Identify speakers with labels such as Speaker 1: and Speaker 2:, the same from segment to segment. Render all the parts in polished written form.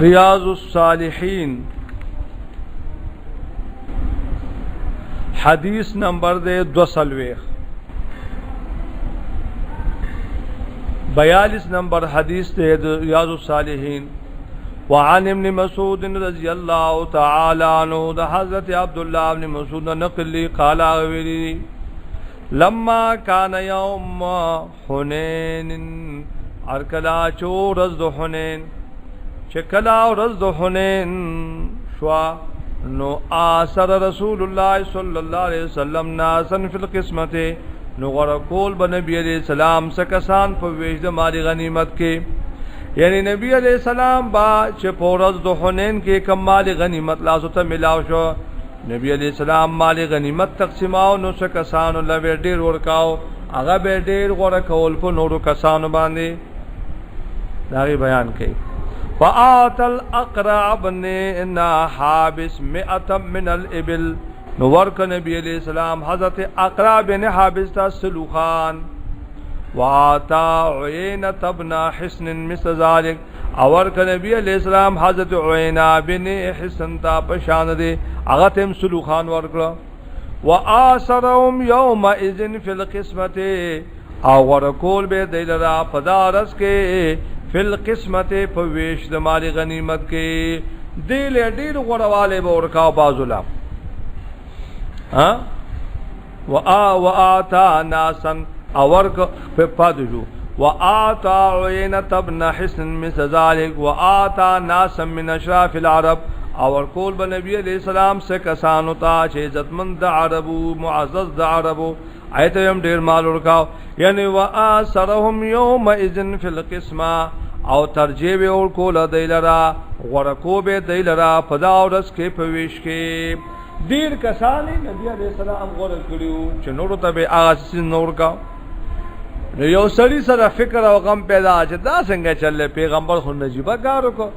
Speaker 1: ریاض الصالحین حدیث نمبر دے 240، 42 نمبر حدیث دے ریاض الصالحین۔ وعن ابن مسعود رضی اللہ تعالی عنہ، د حضرت عبد الله ابن مسعود نقل لی، قال ویلی، لما کان یوم حنین، ارکلا چو ورځ د حنین، چې کلا ورځ د حنین شوا، نو آثر رسول الله صلی الله علیه وسلم ناسن فی القسمت، نو غره کول به نبی علیہ السلام سکسان په ویش د مال غنیمت کې۔ یعنی نبی علیہ السلام با چې پورز د حنین کې کم مال غنیمت لاسو ته ملاو شو، نبی علیہ السلام مال غنیمت تقسیماو، نو څه کسانو له ډیر ورکاو، هغه به ډیر غوړه کول په نورو کسانو باندې۔ دا بیان کړي، فآت الاقرع بن حابس 100 من الابل، نو ورک نبی علیہ السلام حضرت اقرع بن حابس تا سلوخان، واتا عینت ابن حسن مثل ذلك، اور ک نبی علیہ السلام حضرت عینا بن حسن تا پشان دی، هغه تم سلوخان ورکړه۔ واثرهم یومئذ فی القسمت، او ورکول به دلرا پدارس کې، فی القسمت، په ویش د مال غنیمت کې دل ډیر غورواله به ورکاو بازولا ها۔ وا واتا ناسن اور په پادجو، واتا عینت ابن حسن مثل ذلك، واتا ناسا من اشراف العرب، اور کول به نبی علیہ السلام سے کسانو ته چې عزتمند د عربو، معزز د عربو، ایت هم ډیر مال ورکاو۔ یعنی واثرهم یوم اذن فی القسمه، او ترجیح به ور کول دیلرا، غره کو به دیلرا پدا ورس کې په ویش کې۔ ډیر کسان نبی علیہ السلام غره کړیو چې نور ته به هغه نور کا۔ نو یو سړی سره فکر او غم پیدا چې دا څنګه چلې، پیغمبر خو نجیبه کار وکړ،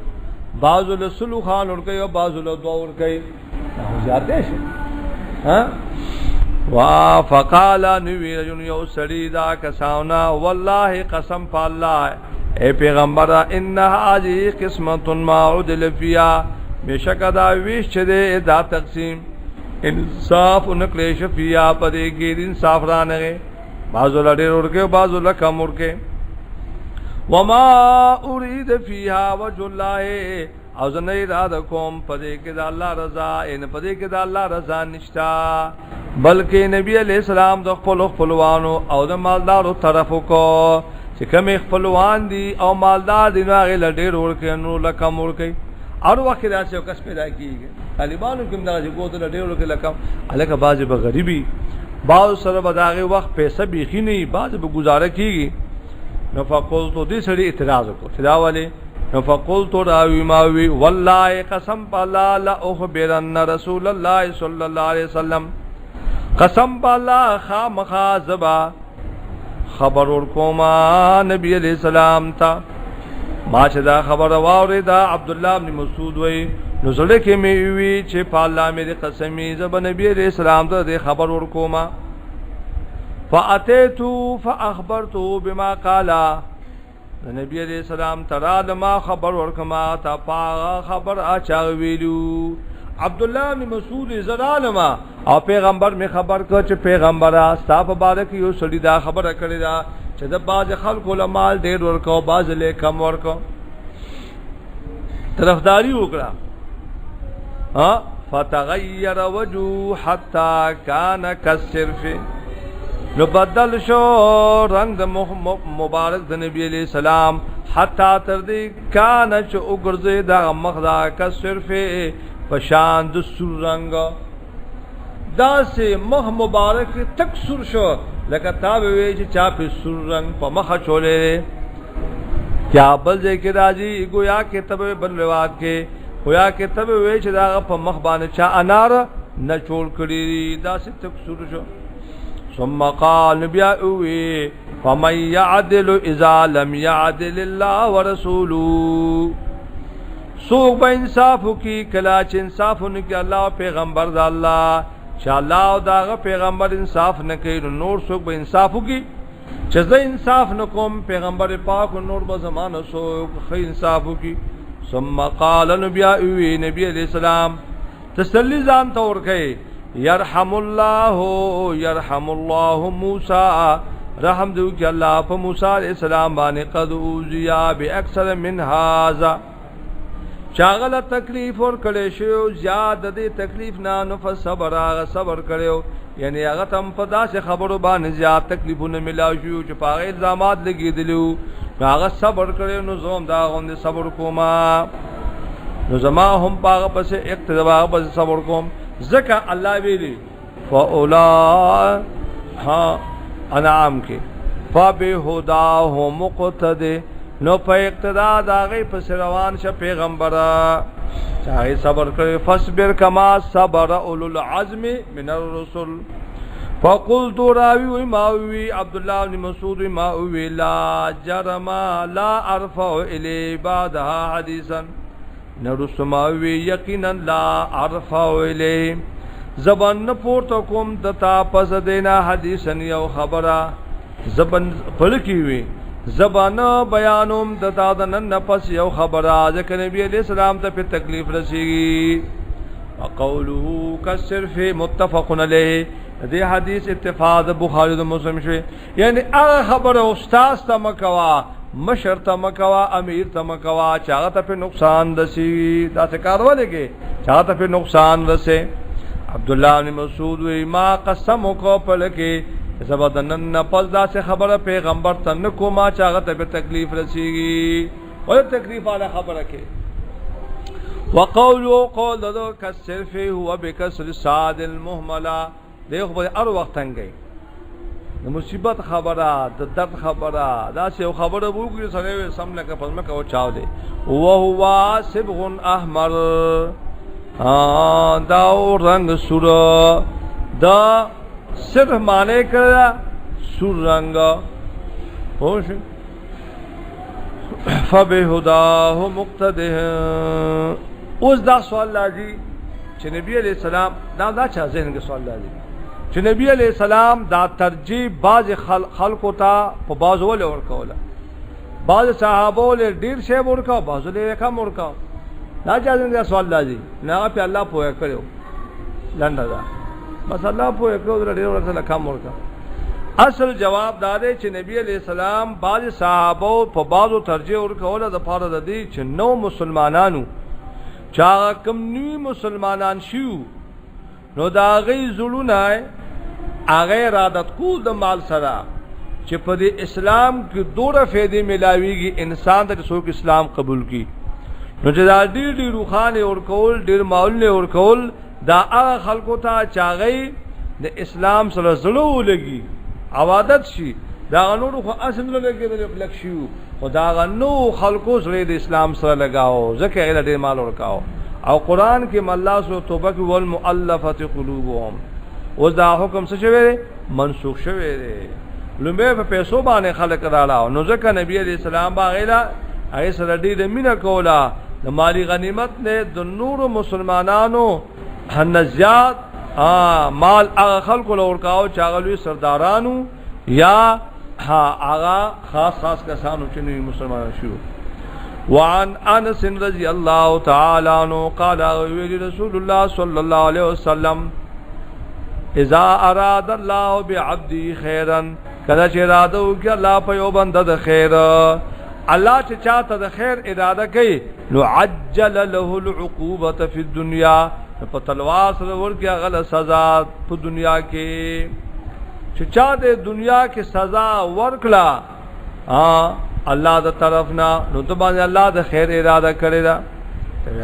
Speaker 1: بعضو له سلو خان ور کوي او بعضو له دوا ور کوي، دا خو زیاته شي ها۔ وا فقال، نو رجل، یو سړی دا کساونا، والله، قسم په الله، اے پیغمبر، ان هذه قسمت ما عدل فيها، بشک دا ویش چې دا تقسیم انصاف نکړې شفیا، پدې کې انصاف را نه، بعضو لډیر ورکه، بعضو لکم ورکه، وما اريد فيها وجه الله، او زه نه اراده کوم پدې کې د الله رضا، ان پدې کې د الله رضا نشتا، بلکې نبی علی السلام د خپل خپلوانو او د مالدارو طرف کو، چې کوم خپلوان دي او مالدار دي، نو هغه لډیر ورکه، نو لکم ورکه۔ اور وخت داسې یو کس پیدا کیږي، طالبانو کې دا چې ګوته لډیر ورکه لکم، الکه باز به غریبي، باز سره به داغه وخت پیسې بیخي نه، باز به گزاره کیږي۔ نو فقلت، دې سړي اعتراض وکړ چې دا ولې؟ نو فقلت، راوی ماوی، والله، قسم بالله، لا اخبرن رسول الله صلی الله علیه وسلم، قسم بالله، خامخا زبا خبر ور کوما نبی علیہ السلام ته۔ ما چې دا خبر واورې دا عبد الله بن مسعود وای، نو زړه کې مې وی چې په الله مې قسمی، زب نبی علیہ السلام ته دې خبر ور کوما۔ فاتيت فاخبرته بما قال، نبی علیہ السلام ترا ما خبر ورکما تا پا خبر اچا ویلو۔ عبد الله بن مسعود زرالما او پیغمبر می خبر کو چې پیغمبر، ستا په بارک یو سړي دا خبره کړې ده چې د باز خلکو له مال ډیر ورکو، باز له کم ورکو، طرفداری وکړه ها۔ فتغیر وجه حتا کان کالصرف، نو بدل شو رنگ د مخ مبارک د نبی علیہ السلام، حتا تر دې کان چې وګرځي دا مخ دا کالصرف، پشان د سور رنگ، دا سه مخ مبارک تک سور شو، لکه تا به وی چې چا په سور رنگ په مخ چولې۔ کیا بل ځای کې راځي، گویا کې تب، بل روایت کې گویا کې تب وی چې دا په مخ باندې چا انار نه چول کړی، دا سه تک سور شو۔ ثم قال، بیا وی، فمن يعدل اذا لم يعدل الله ورسوله، سوق به انصاف کی کلا چې انصاف نه کی الله او پیغمبر د الله؟ چې الله او داغه پیغمبر انصاف نه کوي، نور څوک به انصاف وکي؟ چې زه انصاف نکوم، پیغمبر پاک، نور به زمانه څوک خې انصاف وکي؟ ثم قال نبی وی نبی علیہ السلام تسلی ځان ته ورکه يرحم الله يرحم الله موسی، رحم دیو کې الله په موسی علیہ السلام باندې، قد اوذیا باکثر من هذا، چاغله تکلیف ور کړی شو زیاد د دې تکلیف نه، نو فصبر، هغه صبر کړو، یعنی هغه تم په داسې خبرو باندې زیات تکلیفونه ملاو شو چې په هغه الزامات لګیدلو، هغه صبر کړو، نو زوم دا غوندې صبر کوما، نو زما هم پاغه پس اقتدا پس صبر کوم، ځکه الله ویلي فاولا ها انعام کې فبهداه مقتدی، نو په اقتدا داغه پس روان شه پیغمبره، چاہے صبر کړي، فصبر کما صبر اولو العزم من الرسل۔ فقلت، راوی وی ما وی عبد الله بن مسعود ما وی لا جرم لا ارفع الی بعدها حدیثا، نرس ما وی یقینا لا ارفع الی، زبان نه پورته کوم د تا پس دینا حدیثا یو خبره، زبان پړکی وی زبان بیانوم د تا د نن پس یو خبره، ځکه نبی علیہ السلام ته په تکلیف رسیږي۔ وقوله کصرف متفق علیه، دې حدیث اتفاق د بخاری د مسلم شوی، یعنی هغه خبره استاد ته مکوا، مشر ته مکوا، امیر ته مکوا چې هغه ته په نقصان رسی۔ دا څه کار ولګي چې هغه ته په نقصان رسي۔ عبد الله بن مسعود وی ما قسم کو پلکې زبدنن نه پس دا څه خبره پیغمبر ته نه کوما چې هغه ته په تکلیف رسیږي، ولې تکلیف والا خبره کې۔ وقولو، قول دو کصرف هو بکسر صاد المهمله، دیو خو هر وخت تنګي د مصیبت خبره، د درد خبره، دا څه خبره وو کې سره سم لکه پزما کو چاو دی۔ وهو صبغ احمر، دا رنگ سور، دا صرف معنی کړه سور رنگ پوش۔ فبهداه مقتده۔ اوس دا سوال راځي چې نبی علیہ السلام دا چا ذهن کې سوال راځي چې نبی علیہ السلام دا ترجیح بعض خلکو ته په بعض ول ور کوله، بعض صحابه ول ډیر شی ورکا، بعض له کم ورکا؟ دا چا ذهن کې سوال راځي نه، په الله پوهه کړو، لنډه دا بس الله پوهه کړو، ډیر ورته کم ورکا۔ اصل جواب دا دی چې نبی علیہ السلام بعض صحابه په بعضو ترجیح ورکوله د پاره د دې چې نو مسلمانانو، چا کم نوی مسلمانان شیو، نو دا غي زړونه هغه ارادت کول د مال سره چې په دې اسلام کې دوره فائدې ملاويږي انسان ته څوک اسلام قبول کی، نو چې دا ډیر ډیر روخانه ور کول، ډیر مالونه ور کول، دا هغه خلکو ته چاغي د اسلام سره زړه ولګي او عادت شي۔ دا نور خو اصل نه لګیدل، کلک شي، خو دا نو خلکو زړه د اسلام سره لگاو، ځکه هغه ډیر مال ورکاو۔ او قران کې مله سو توبه کې والمؤلفه قلوبهم۔ اوس دا حکم څه شوی؟ منسوخ شوی دی۔ لومبه په پیسو باندې خلک راړاو، نو ځکه نبی علیہ السلام باغیلا هغه سره ډیر مینه کوله، د مالی غنیمت نه د نورو مسلمانانو نزیات مال هغه خلکو لور کاو چې هغه لوی سردارانو یا هغه خاص خاص کسانو چې نوی مسلمانان شو۔ وعن انس رضی الله تعالی عنہ قال، رسول الله صلی الله علیه وسلم اذا اراد الله بعبده خيرا، کله چې اراده وکړي الله په یو بنده د خیر، الله چې چاته د خیر اراده کوي، نو عجل له العقوبه فی الدنیا، په تلوار سره ورکه غل سزا په دنیا کې۔ چې چا د دنیا کې سزا ورکړه الله د طرف نه، نو ته باندې الله د خیر اراده کړی دا۔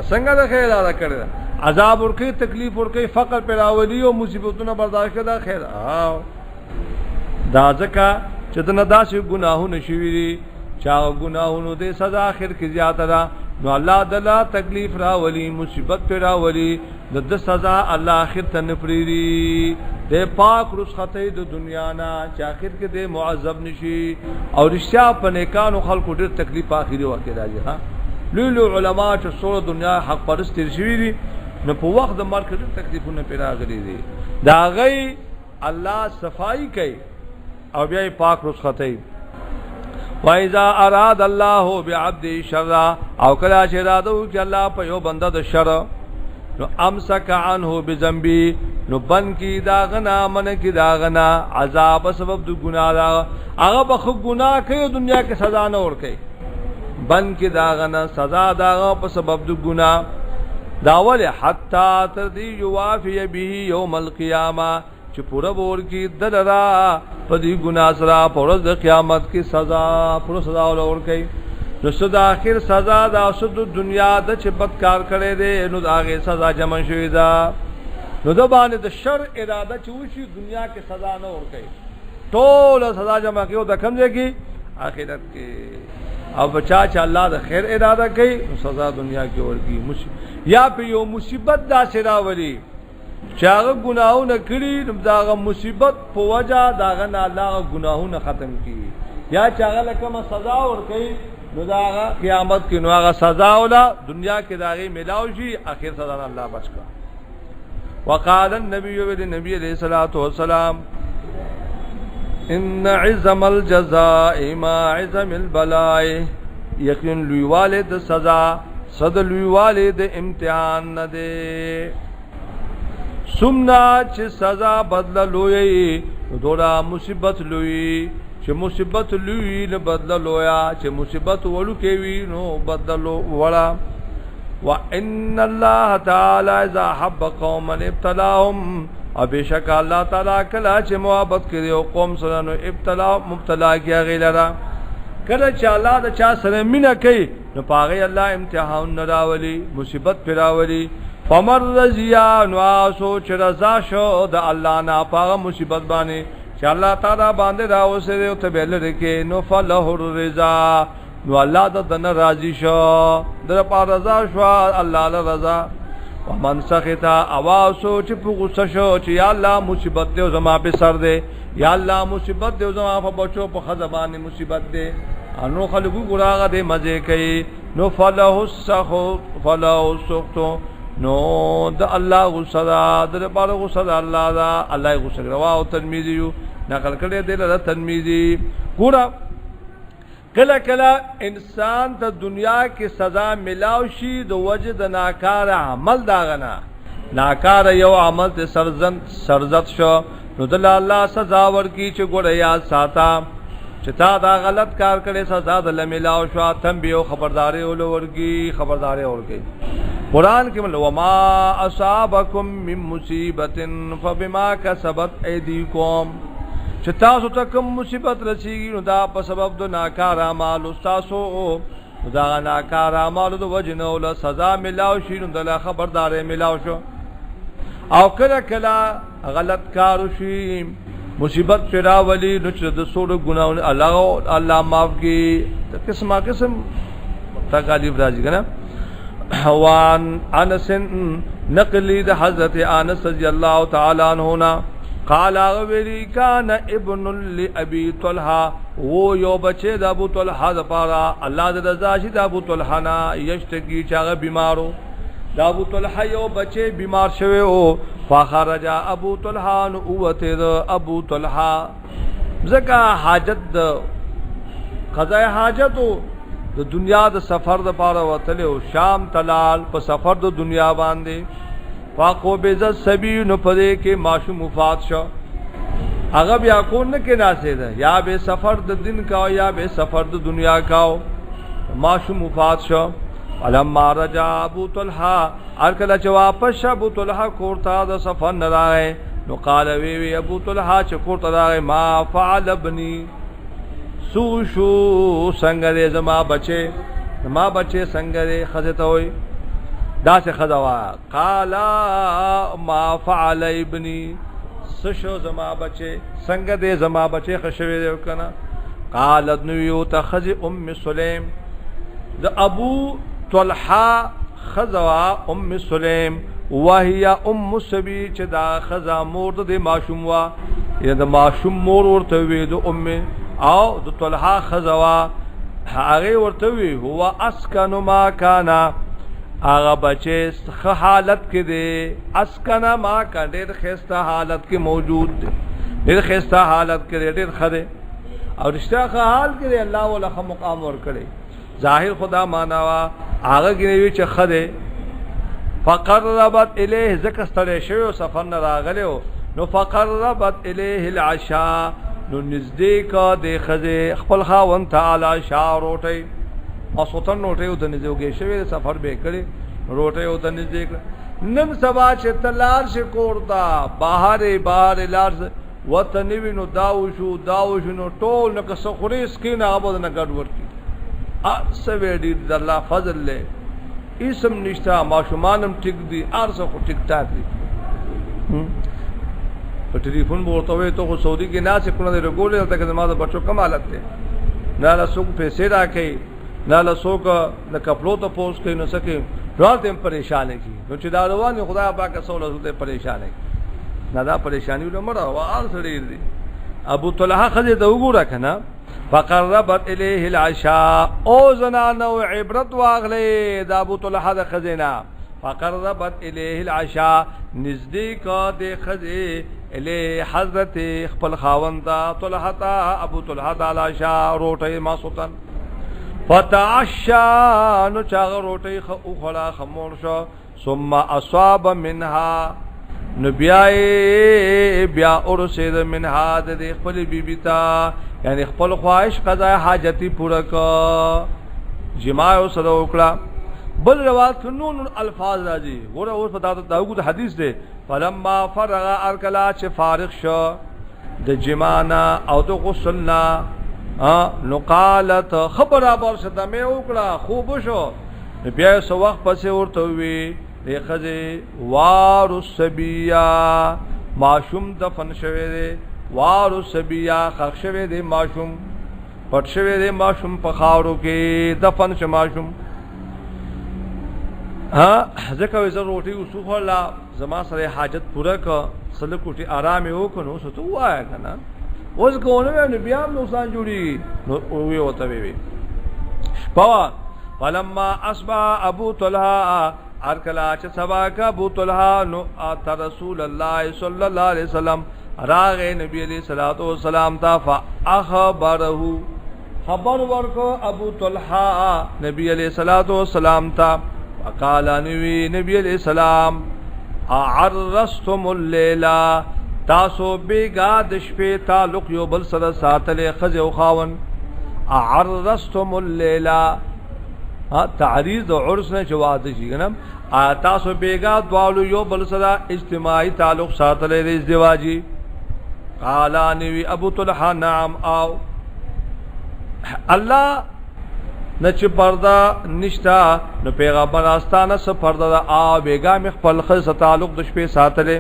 Speaker 1: څنګه د خیر اراده کړی دا؟ عذاب ورکې، تکلیف ورکې، فقر پر راولي او مصیبتونه برداشت کړه، خیر دا ځکه چې د نه داسې ګناهونه شوي دي چې هغه ګناهونو دې سزا اخر کې زیاته ده، نو الله دلا تکلیف راولي، مصیبت پر راولي، د سزا الله اخر ته نه پریږدي، د پاک رخصتې د دنیا نه چې اخر کې د معذب نشي۔ او رښتیا په نیکانو خلکو ډېر تکلیف اخري وخت راځي۔ ها، لوی لوی علما چې سوره دنیا حق پرست تیر شوي دي، نو په وخت د مرګ ډېر تکلیفونه پرې راغلي دي، دا غي الله صفائی کوي او بیا پاک رخصتې۔ وایذا اراد الله بعبد شر، او کله چې اراده وکړي الله په یو بنده د شر، نو امسک عنه بذنبی، نو بن کی دا غنا من کی دا غنا عذاب سبب د ګنا، دا هغه به ګنا کوي، دنیا کې سزا نه ور کوي. بن کی دا غنا سزا دا په سبب د ګنا دا ول، حتا تر دی یوافی به یوم القیامه، چې پوره ور کی دلرا په دې ګنا سره پر ورځ د قیامت کې سزا، پوره سزا ور کوي. نو صد اخر سزا دا صد دنیا د چې بدکار کړي دي، نو هغه سزا جمع شوې ده. نو د باندې د شر اراده چې وشي، دنیا کې سزا نه ور کوي، ټول سزا جمع کوي د کم ځای کې؟ آخرت کې. او بچا چې الله د خیر اراده کوي، نو سزا دنیا کې ورکی، یا په یو مصیبت دا سره ولي چې هغه ګناهونه کړي، نو دا مصیبت په وجه دا غنه الله ګناهونه ختم کړي، یا چې هغه لکه سزا ور کوي، نو دا قیامت کې نو هغه سزا ولا دنیا کې داغي ملاو شي، اخر سزا الله بچ کا. وقال النبي، نبی علیہ الصلوۃ والسلام، ان عظم الجزاء ما عظم البلاء، یقین لوی والد سزا صد لوی والد امتحان نه دی. سمنا چې سزا بدله لوی، دورا مصیبت لوی، چې مصیبت لوی نه بدله لویا، چې مصیبت وړو کې وی نو بدلو وړا. وان الله تعالی اذا حب قوما ابتلاهم، او بشک الله تعالی کله چې محبت کړي او قوم سره، نو ابتلا مبتلا کیا غیلرا. کله چې الله د چا سره مینه کوي، نو پاغه الله امتحان نه راولي، مصیبت پر راولي. فمر رضیا، نو سوچ رضا شو د الله نه پاغه مصیبت باندې چې الله تعالی باندې راوسره او ته بل رکه، نو فله الرضا، نو الله د دن راضی شو، در په رضا شو، الله له رضا. ومن سخطا، اواسو چې په غصه شو چې یا الله مصیبت دې زما په سر دې، یا الله مصیبت دې زما په بچو په خزبانه مصیبت دې، انو خلکو ګراغه دې مزه کوي، نو فله السخط، فله السخط، نو د الله غصه ده، د لپاره غصه ده الله دا الله غصه. رواه ترمذی، نقل کړی دی له ترمذی. ګوره، کله کله انسان ته دنیا کې سزا ملاو شي د وجه د ناکار عمل، داغنا ناکار یو عمل ته سرزن سرزت شو، نو د الله سزا ورکی چې ګوره یاد ساته چې تا دا غلط کار کړي، سزا د ملاو شو، تنبیه او خبرداري ولورګي، خبرداري ورکی. قرآن کې مل وما اصابکم من مصیبت فبما کسبت ایدیکم، چې تاسو ته کوم مصیبت رسیږي، نو دا په سبب د ناکار اعمالو تاسو، دا ناکار اعمالو د وجنه ول سزا ملاو شي، نو د خبردارې ملاو شو. او کله کله غلط کار شي، مصیبت پیرا ولی، نو چې د سوړ ګناونه الله الله معاف کی، قسمه قسم تکالیف راځي کنه. وان انس، نقلی د حضرت انس رضی الله تعالی عنہ نا، قال غویلی کان ابن لابي طلحه، و یو بچی د ابو طلحه د پاره، الله د رضا شي د ابو طلحه نه، یشتکی، چاغه بیمارو، د ابو طلحه یو بچی بیمار شوی او فخرج ابو طلحه، نو اوته د ابو طلحه زکه حاجت د قضای حاجت د دنیا د سفر د پاره وتل او شام تلال په سفر د دنیا باندې. فقبض السبي، نو پدې کې ماشوم وفات شو. هغه بیا کون نه کې ناسې ده، یا به سفر د دین کاو یا به سفر د دنیا کاو، ماشوم وفات شو. فلما رجع ابو طلحه، ارکل چې واپس ابو طلحه کورته د سفر نه راغی، نو قال وی وی ابو طلحه چې کورته راغی، ما فعل ابني، سو شو څنګه دې زما بچي، زما بچي څنګه دې؟ خزه ته وای، دا څه خزه وا. قال ما فعل ابني، سشو زما بچي څنګه دې زما بچي، خشوي دې کنه؟ قالت، نو یو تخذ ام سلیم، د ابو طلحه خزوا ام سلیم، وهي ام سبي، چې دا خزا مور د ماشوم وا، یا د ماشوم مور ورته وی، د ام او د طلحه خزوا هغه ورته وی، هو اسکن ما کان، هغه بچي خ حالت کې دی، اسکن ما کان، ډېر خسته حالت کې موجود دی، ډېر خسته حالت کې دی، ډېر خده. او رښتیا ښه حال کې الله ولا خه مقام ور کړی. ظاهر خدا معنا وا هغه کې وی چې خده فقربت الیه، زکه ستړی شوی سفر نه راغلی، نو فقربت الیه العشاء، نو نزدې کا د خزه خپل خاون تعالی شا روټي او سوتن روټي او د نزدې وګې شوی، سفر به کړي، روټي او د نزدې کړ. نن سبا چې تلار شي کور تا بهر بهر لار وته نیوی، نو داو شو داو شو، نو ټول نو که سخوري سکین هغه به نه ګډ ورکی. ارسه ډیر د الله فضل له اسم نشتا، ماشومانم ټیک دي، ارسه خو ټیک ټاک دي. په ټلیفون ورته وې ته خو سعودي کې ناس کونه دې رګولې ته کې زما د بچو کم حالت دی، نه له څوک پیسې راکې، نه له څوک د کپلو ته پوس کوي، نو سکه راته پریشان کی. نو چې دا روان خدای پاک سوله ته پریشان کی، نه دا پریشانی له مړه وار سړي دي. ابو طلحه خزه ته وګوره کنه، فقربت الیه العشاء. او زنانو عبرت واغله د ابو طلحه د خزینا. فقربت الیه العشاء، نزدې کا د خزه الیه حضرت خپل خاوند طلحه تا ابو طلحه د العشاء روټه ما سلطان. فتعشا، نو چاغه روټي خو خلا خمور شو. ثم اصاب منها، نو بیا بیا ورسید منها د خپل بیبی تا، یعنی خپل خواهش قضا حاجتی پوره کا، جماع سره وکړه. بل روایت نون الفاظ راځي، ګوره اوس په دا داوود حدیث دی. فلما فرغ، ارکلا چې فارغ شو د جمانا او د غسلنا، نو قالت خبر ابر صدمه وکړه، خوب شو. بیا سو وخت پسې ورته وی د خزه وار السبیا، ماشوم دفن شوی دی، وار السبیا خښ شوی دی، ماشوم پټ شوی دی، ماشوم په خاورو کې دفن شو ماشوم. ها ځکه وې زه روټي وسوخلا، زما سره حاجت پوره ک، سل کوټي آرام یې وکړو، سو ته وایا کنه اوس کوونه نو بیا هم نقصان جوړي. نو وی وته وی شپه. فلما اصبح ابو طلحه، ارکلا چې سبا کا ابو طلحه، نو ات رسول الله صلی الله علیه وسلم، راغ نبی علیہ الصلوۃ والسلام تا. فاخبره، خبر ورکو ابو طلحه نبی علیہ الصلوۃ والسلام تا. وقال نبی نبی علیہ السلام اعرستم الليله، تاسو بیګا د شپې تعلق یو بل سره ساتلې خزه او خاون؟ اعرستم الليله، تعریض د عرس نه چې واده شي کنه. تاسو بیګا دوالو یو بل سره اجتماعي تعلق ساتلې د ازدواجی؟ قال نبی ابو طلحه نعم. او الله نه چې پرده نشتا، نو پیغمبر استانه څه پرده ده؟ او بیګا مې خپل خزه تعلق د شپې ساتلې.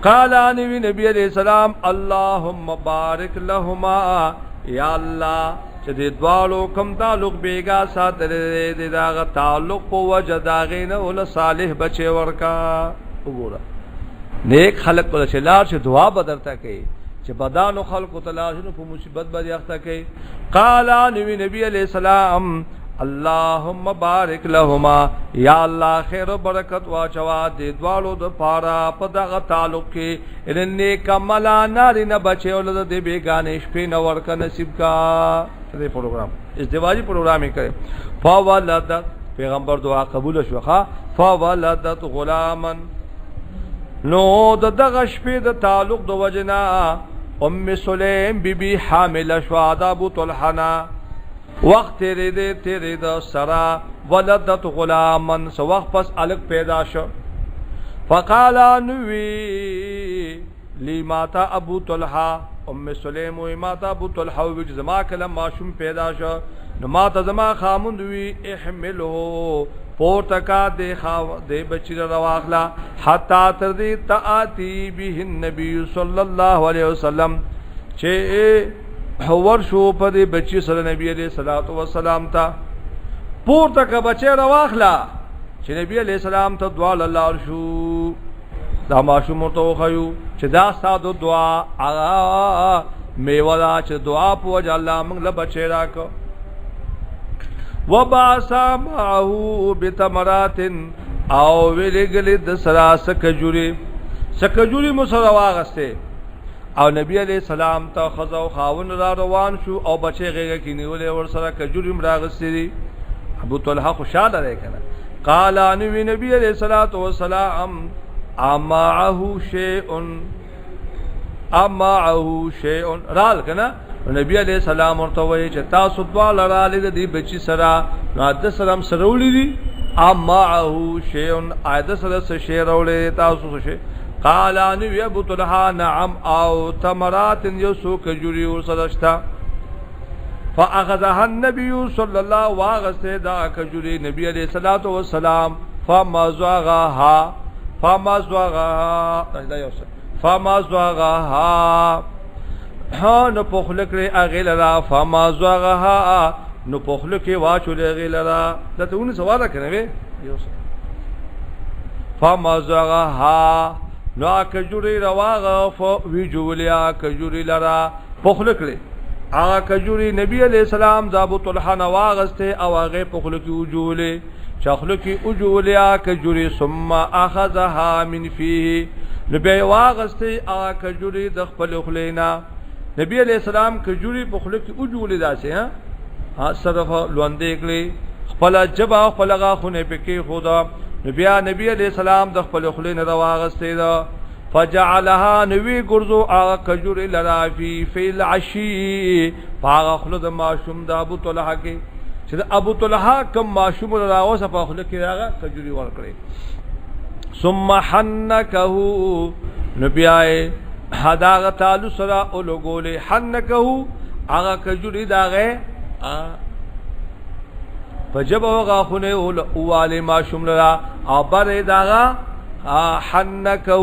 Speaker 1: قال نبی نبی علیہ السلام اللهم بارک لهما، یا الله چې د دوالو کم تعلق بیګا ساتلې دې داغه تعلق په وجه داغه نه ول صالح بچي ورکا. وګوره نیک خلق ته چې لار چې دعا بدرته کوي، چې بدانو خلق ته لار شنو په مصیبت باندې اخته کوي. قال نبی نبی علیہ السلام اللهم بارک لهما، یا الله خیر و برکت واچوا دې دوالو د پارا په دغه تعلق کې، ان نیک عمل ناری نه بچي ولد دې بیگانې شپې نه ورکه نصیب کا. دې پروګرام ازدواجی پروګرام یې کړي. فولدت، پیغمبر دعا قبول شوخه، فولدت غلاما، نو د دغه شپې د تعلق د وجنا ام سلیم بی بی حامل شو د ابو طلحه نه. وخت تیرې دې تیرې د سرا ولدت غلامن، سو وخت پس الک پیدا شو. فقال نوی لی ماتا ابو طلحه، ام سلیم وی ماتا ابو طلحه وی چې زما کله ماشوم پیدا شو، نو ماته زما خاموند وی احمله، پورته کا د خاو د بچی رواخلا، حتا تر دې تاتی به النبی صلی الله علیه وسلم، چې ور شو په دې بچی سره نبی علیہ الصلوۃ والسلام ته. پورته کا بچی رواخلا چې نبی علیہ السلام ته دعا لار شو، دا ماشوم ورته وخیو چې دا ستاسو دعا هغه میوه ده چې دعا په وجه الله موږ له بچی راکو. وباسا معه بتمرات، او ویلګل د سرا سکجوري، سکجوري مو سره واغسته. او نبی علیہ السلام ته خزو خاون را روان شو او بچي غیږه کې نیولې ور سره کجوري مراغستې دي. ابو طلحه خوشاله دی کنه. قال ان نبی علیہ الصلوۃ والسلام امعه شیء، امعه شیء رال کنه. نبی علیہ السلام ورته وایي چې تاسو دواړه را لید دی بچی سره، نو د سلام سره ولې دي. امعه شیء، اده سره څه شی راولې تاسو څه شی؟ قال ان ابو طلحه نعم او تمرات، یسو کجوري ورسره شته. فاخذها النبي صلى الله واغسته دا کجوري نبی علیہ الصلوۃ والسلام، فمزغها فمزغها دا یو فمزغها، ها نو پخل کړي اغه لرا، فمزغها نو پخل کې واچولې اغه لرا. دا ته ونه سوال کنه وی یو فمزغها نو کجوري رواغه ف وی جولیا کجوري لرا پخل کړي. هغه کجوري نبی علی السلام د ابو طلحه نواغسته او هغه پخل کې وجولې چخلو کې وجولیا کجوري. ثم اخذها من فيه، نو بیا واغسته هغه کجوري د خپل خلینا. نبی علی السلام کجوري په خلو کې وجولې داسې ها صرف لوندې کړې، خپل جبا خپل غاخونه پکې خدا. نو بیا نبی علی السلام د خپل خلې نه راغسته ده. فجعلها نوی ګرځو هغه کجوري لرا فی فی العشی، هغه خله د ماشوم د ابو طلحه کې چې د ابو طلحه کم ماشوم راوسه په خله کې هغه کجوري ورکړي. ثم حنکه، نو بیا هداغه تعالی سره اولګولې. حنکه هغه کجوري داغه په جبه غاخونه اول اواله ماشوم لرا او بر داغه حنکه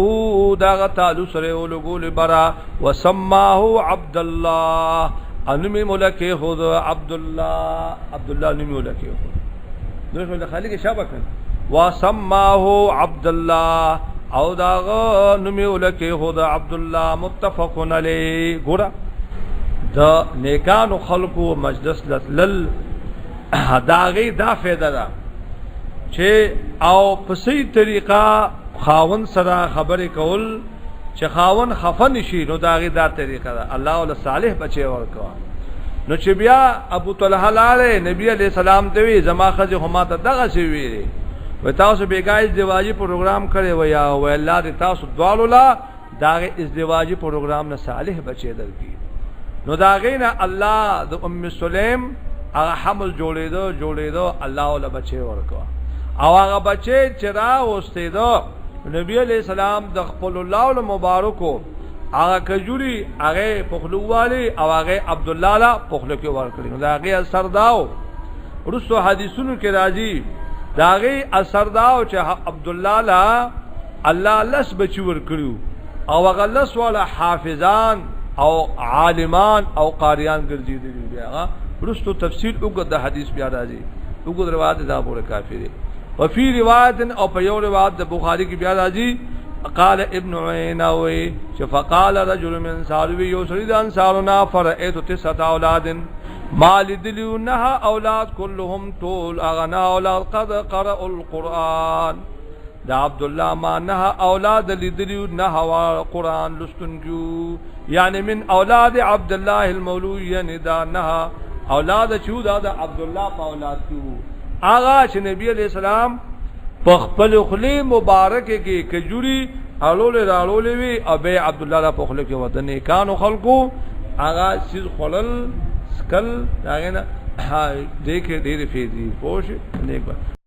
Speaker 1: داغه تعالی سره اولګولې برا. وسماه عبد الله، انمی ملک خود عبد الله، عبد الله نومي ملک خود نو شو خالق شابه کړ. وسماه عبد الله، او داغه نومي ملک خود عبد الله. متفق علی. ګوره د نیکانو خلقو مجلس لتلل داغه دا فایده ده چې او په صحیح طریقه خاون سره خبرې کول چې خاون خفه نشي، نو داغه دا طریقه ده. الله ول صالح بچي ورکوا. نو چې بیا ابو طلحه لاله نبی علی السلام ته وی زما خزه هم ته دغه سی ویلې و تاسو بیګای ازدواجی پروګرام کړی و یا و الله دې تاسو دوالو لا داغه ازدواجی پروګرام نه صالح بچي درکې. نو داغه نه الله د ام سلیم هغه حمل جوړېدو جوړېدو، الله ول بچي ورکو او هغه بچي چې را وستېدو، نبی علیہ السلام د خپل الله مبارکو هغه کجوري هغه پخلوالي او هغه عبد الله لا پخلو کې ورکړي. نو دا هغه اثر داو رسو حدیثونو کې راځي، دا هغه اثر داو چې عبد الله لا الله لس بچي ورکړو او هغه لس والا حافظان او عالمان او قاریان ګرځیدلي. بیا رستو تفصیل وګد د حدیث بیا راځي، وګد روایت دا پوره کافی دی. وفي روایت، او په یو روایت د بخاری کې بیا راځي، قال ابن عینه وی چې فقال رجل من انصار، وی یو سړي د انصارنا، فرأیت تسعه اولاد، مال دلیو نه اولاد، كلهم طول اغنا اولاد قد قرأ القرآن. د عبد الله ما نه اولاد لیدلیو نه قرآن لستونکیو، یعنی من اولاد عبد الله المولود، یعنی دا نه اولاد چې دا د عبد الله په اولاد کې آغا چې نبی علیہ السلام په خپل خلی مبارک کې کجوري اړولې راړولې وی او به عبد الله را په خله کې وته. نیکانو خلقو هغه سیز خلل سکل داغه نه دې کې ډېر فیدی پوش نیک.